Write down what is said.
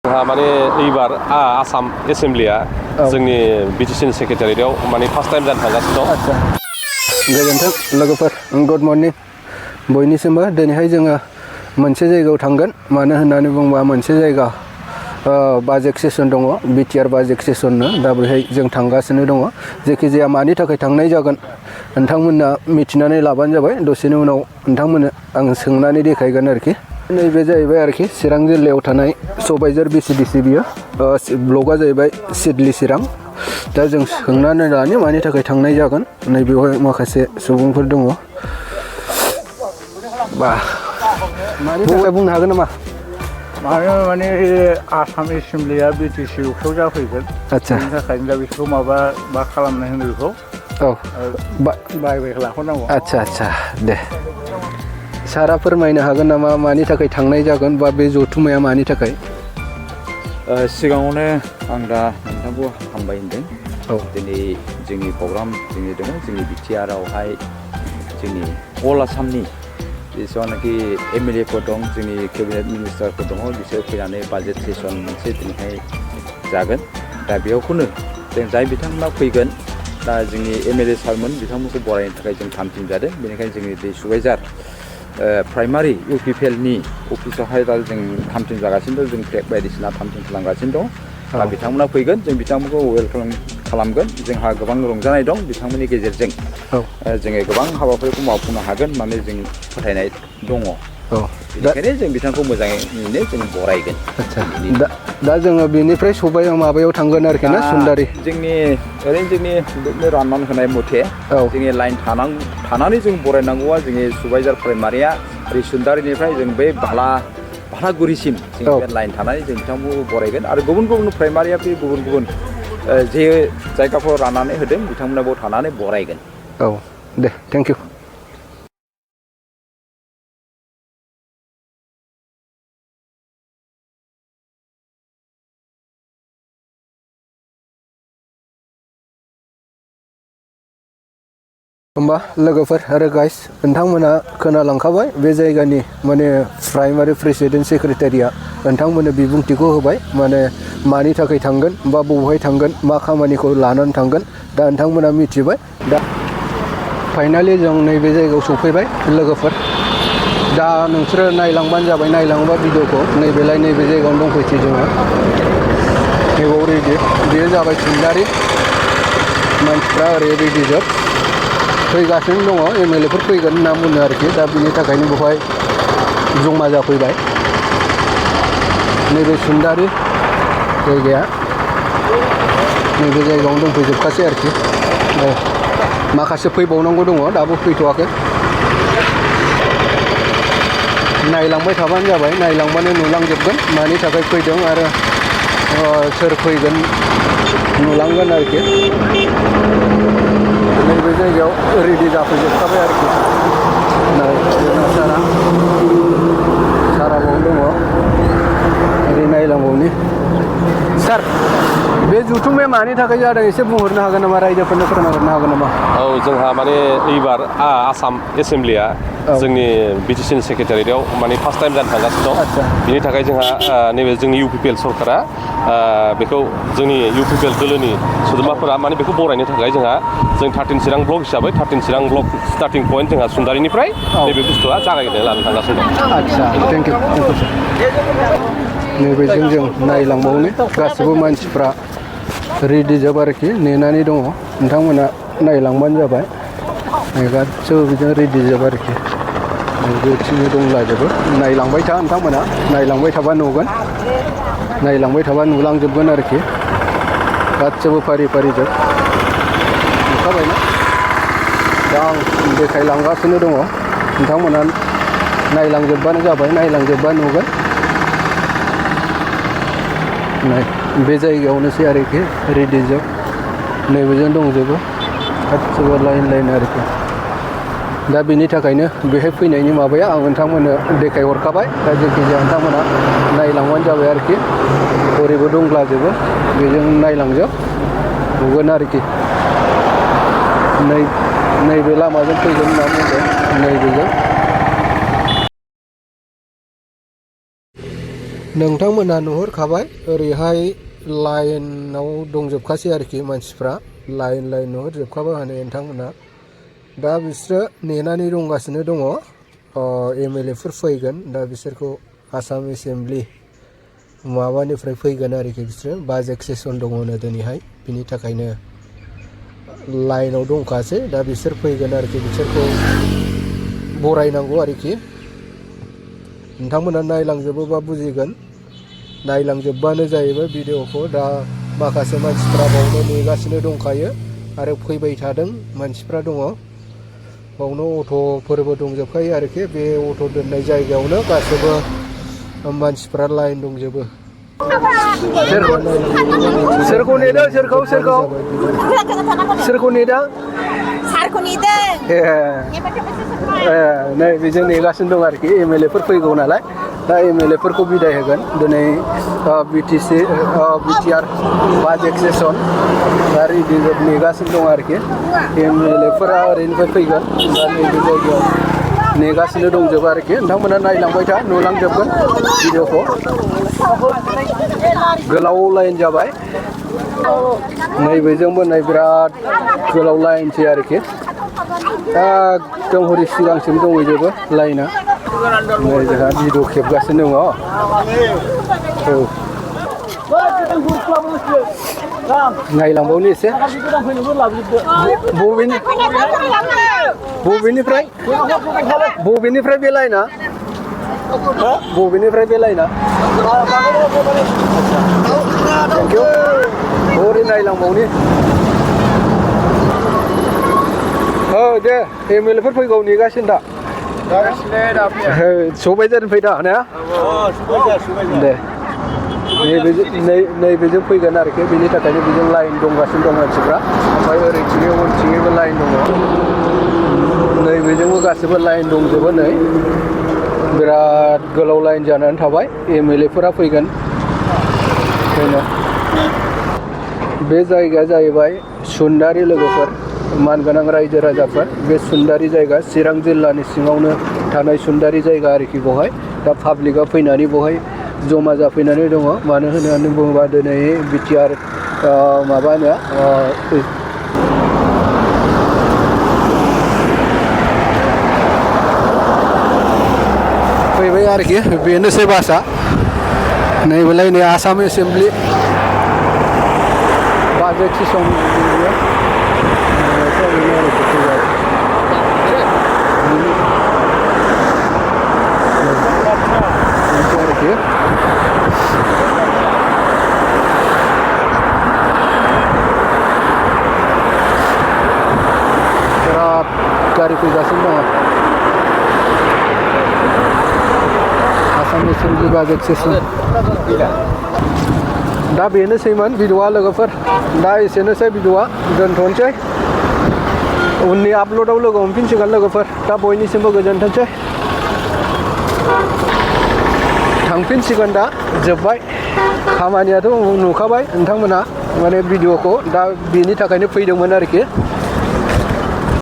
जोंहा माने एबार आसाम एसेम्बलिया जोंनि बिटिसिनि सेक्रेटारियाव माने फार्स्ट टाइम जानो थांगासिनो दं। आच्छा गोजोन्थों लोगोफोर गुड मर्निं बयनिसिमबो दिनैहाय जोङो मोनसे जायगायाव थांगोन मानो होननानै बुङोबा मोनसे जायगा बाजेट सेसन दङ बिटिआर बाजेट सेसननो दा बेहाय जों थांगासिनो दङ जेखिजाया मानि थाखाय थांनाय जागोन नोंथांमोना मिथिनानै लाबानो जाबाय दसेनि उनाव नोंथांमोननो आं सोंनानै देखायगोन आरोखि नैबे जाहैबाय आरोखि चिरां जिल्लायाव थानाय सबाइझार बिसिडिसि बियो ब्लकआ जाहैबाय सिडली चिरां दा जों सोंनानै लानो मानि थाखाय थांनाय जागोन नैबेवहाय माखासे सुबुंफोर दङ बा मानि थाखाय बुंनो हागोन नामा माने आसाम एसेम्बलिया बिटिसि अफिसाव जाफैगोन आच्छा बेनि थाखायनो दा बेखौ मा खालामनाय होनो बेखौ बाय लाहरनांगौ आच्छा दे सारा फोरमायनो हागोन नामा मानि थाखाय थांनाय जागोन बा बे जथुम्माया मानि थाखाय सिगाङावनो आं दा नोंथांखौ हामबाय होनदों दिनै जोंनि प्रग्राम दङ जोंनि बिटिआरआवहाय जोंनि अल आसामनि जेसेबांनाखि एमएलएफोर दं जोंनि केबिनेट मिनिस्टारफोर दङ बिसोर फैनानै बाजेट सेसन मोनसे दिनैहाय जागोन दा बेयावखौनो जों जाय बिथांमोना फैगोन दा जोंनि एमएलए सारमोन बिथांमोनखौ बरायनो थाखाय जों थाम-थिम जादों बेनिखायनो जोंनि बे सबाइझार प्राइमारि इउपिपिएलनि अफिसावहाय दा जों थाम-थिम जागासिनो दं जों फ्लेग बायदिसिना थाम-थिम खालामगासिनो दं दा बिथांमोना फैगोन जों बिथांमोनखौ वेलकाम खालामगोन जोंहा गोबां रंजानाय दं बिथांमोननि गेजेरजों जोङो गोबां हाबाफारिखौ मावफुंनो हागोन होननानै जों फोथायनाय दङ बेनिखायनो जों बिथांखौ मोजाङैनो जों बरायगोन आच्छा दा जोङो बेनिफ्राय माबायाव थांगोन आरोखि ना सुन्दारि जोंनि ओरैनो राननानै होनाय मथे जोंनि लाइन थानानै जों बरायनांगौआ जोंनि सबाइझार प्राइमारिया ओरै सुन्दारिनिफ्राय जों बै भालागुरिसिम जों बे लाइन थानानै जों बिथांमोनखौ बरायगोन आरो गुबुन प्राइमारिया बे गुबुन जे जायगाखौ राननानै होदों बिथांमोना बेयाव थानानै बरायगोन दे थेंक इउ होमबा लोगोफोर आरो गाइस नोंथांमोना खोनालांखाबाय बे जायगानि माने प्राइमारि प्रेसिडेन्ट सेक्रेटारिया नोंथांमोननो बिबुंथिखौ होबाय माने मानि थाखाय थांगोन बा बबेहाय थांगोन मा खामानिखौ लानानै थांगोन दा नोंथांमोना मिथिबाय दा फाइनालि जों नैबे जायगायाव सफैबाय लोगोफोर दा नोंसोरो नायलांबानो जाबाय नायलांबा भिडिअखौ नैबे जायगायावनो दंफैसै जोङो नैबाव रेडि बेयो जाबाय सुन्दारि मानसिफ्रा ओरै रेडि जोब फैगासिनो दङ एमएलएफोर फैगोन होनना बुङो आरोखि दा बिनि थाखायनो बेवहाय जमा जाफैबाय नैबे सुन्दारि जायगाया नैबे जायगायावनो दंफैजोबखासै आरोखि माखासे फैबावनांगौ दङ दाबो फैथ'वाखै नायलांबाय थाबानो जाबाय नायलांबानो नुलांजोबगोन मानि थाखाय फैदों आरो सोर फैगोन नुलांगोन आरोखि नैबे जायगायाव रेडि जाफैजोबखाबाय आरोखि सारा बावनो दङ ओरै नायलांबावनि सार बे जथुम्माया मानि थाखाय जादों एसे बुंहरनो हागोन नामा रायजोफोरनो फोरमायहरनो हागोन नामा जोंहा माने एबार आसाम एसेम्बलिया जोंनि बिटिसिनि सेक्रेटारियाव माने फार्स्ट टाइम जानो थांगासिनो दं बिनि थाखाय जोंहा नैबे जोंनि इउपिपिएल सरकारा बेखौ जोंनि इउपिपिएल दोलोनि सोद्रोमाफोरा माने बेखौ बरायनो थाखाय जों 13 चिरां ब्लक हिसाबै 13 चिरां ब्लक स्टार्टिं पइन्ट जोंहा सुन्दारिनिफ्राय नैबे बुस्थुआ जागायनो लानो थांगासिनो दं आच्छा थेंक इउ नैबेजों जों नायलांबावनो गासिबो मानसिफ्रा रेडि जोब आरोखि नेनानै दङ नोंथांमोना नायलांबानो जाबाय गासिबो बिदिनो रेडि जोब आरोखि बेथिंनो दंलाजोबो नायलांबाय था नोंथांमोना नायलांबाय थाबा नुगोन नायलांबाय थाबा नुलांजोबगोन आरोखि गासिबो फारि जोब नुखाबायना दा आं देखायलांगासिनो दङ नोंथांमोना नायलांजोबबानो जाबाय नायलांजोबबा नुगोन बे जायगायावनोसै आरोखि रेडि जोब नैबेजों दंजोबो गासिबो लाइन आरोखि दा बेनि थाखायनो बेहाय फैनायनि माबाया आं नोंथांमोननो देखायहरखाबाय दा जायखिजाया नोंथांमोना नायलांबानो जाबाय आरोखि ओरैबो दंब्लाजोबो बेजों नायलांजोब नुगोन आरोखि नैबे लामाजों फैगोन होनना बुंदों नैबेजों नोंथांमोना नुहुरखाबाय ओरैहाय लाइनाव दंजोबखासै आरोखि मानसिफ्रा लाइन नुहुरजोबखाबाय माने नोंथांमोना दा बिसोरो नेनानै दंगासिनो दङ MLA फोर फैगोन दा बिसोरखौ आसाम एसेम्बलि माबानिफ्राय फैगोन आरोखि बिसोरो बाजेट सेसन दङनो दिनैहाय बिनि थाखायनो लाइनाव दंखासै दा बिसोर फैगोन आरोखि बिसोरखौ बरायनांगौ आरोखि नोंथांमोना नायलांजोबोबा बुजिगोन नायलांजोबबानो जाहैबाय भिडिअखौ दा माखासे मानसिफ्रा बावनो नेगासिनो दंखायो आरो फैबाय थादों मानसिफ्रा दङ बावनो अट'फोरबो दंजोबखायो आरोखि बे अट' दोननाय जायगायावनो गासैबो मानसिफ्रा लाइन दंजोबो सोरखौ नेदों सोरखौ नेदों सारखौ नेदों नै बेजों नेगासिनो दं आरोखि MLA फोर फैगौ नालाय दा MLA फोरखौ बिदाय होगोन दिनै BTR बाजेट सेसन दा रेडि नेगासिनो दं आरोखि MLA फोरा ओरैनिफ्राय फैगोन दा नैबे जायगायाव नेगासिनो दंजोबो आरोखि नोंथांमोना नायलांबाय था नुलांजोबगोन भिडिअखौ गोलाव लाइन जाबाय नैबेजोंबो नै बिराद गोलाव लाइनसै आरोखि एकदम हरै सिगांसिम दंहैजोबो लाइना नै जोंहा भिडिअ खेबगासिनो दङ नायलांबावनो एसे बबेनिफ्राय बे लाइना बबेनिफ्राय बे लाइना थेंकिउ हरै नायलांबावनि दे MLA फोर फैगौ नेगासिनो दा सबायझारनिफ्राय फैदा ने दे नैबेजों फैगोन आरोखि बेनि थाखायनो बेजों लाइन दंगासिनो दं मानसिफ्रा ओमफ्राय ओरैथिङै उनथिङैबो लाइन दङ नैबेजोंबो गासिबो लाइन दंजोबो नै बिराद गोलाव लाइन जानानै थाबाय MLA फोरा फैगोन बे जायगाया जाहैबाय सुन्दारि लोगोफोर मानगोनां रायजो राजाफोर बे सुन्दारि जायगा चिरां जिल्लानि सिङावनो थानाय सुन्दारि जायगा आरोखि बेवहाय दा पाब्लिकआ फैनानै बेवहाय जमा जाफैनानै दङ मानो होननानै बुङोबा दिनै BTR माबानो फैबाय आरोखि बेनोसै बासआ नैबेलाय नै आसाम एसेम्बलि बाजेट सेसन बिराद गारि फैगासिनो दङ आसाम एसेम्बलि बाजेट सेसन दा बेनोसैमोन भिडिअआ लोगोफोर दा एसेनोसै भिडिअआ दोनथ'नोसै उननि आपल'डआव लोगो हमफिनसिगोन लोगोफोर दा बयनिसिमबो गोजोनथोंसै थांफिनसिगोन दा जोब्बाय खामानियाथ' नुखाबाय नोंथांमोना माने भिडिअखौ दा बेनि थाखायनो फैदोंमोन आरोखि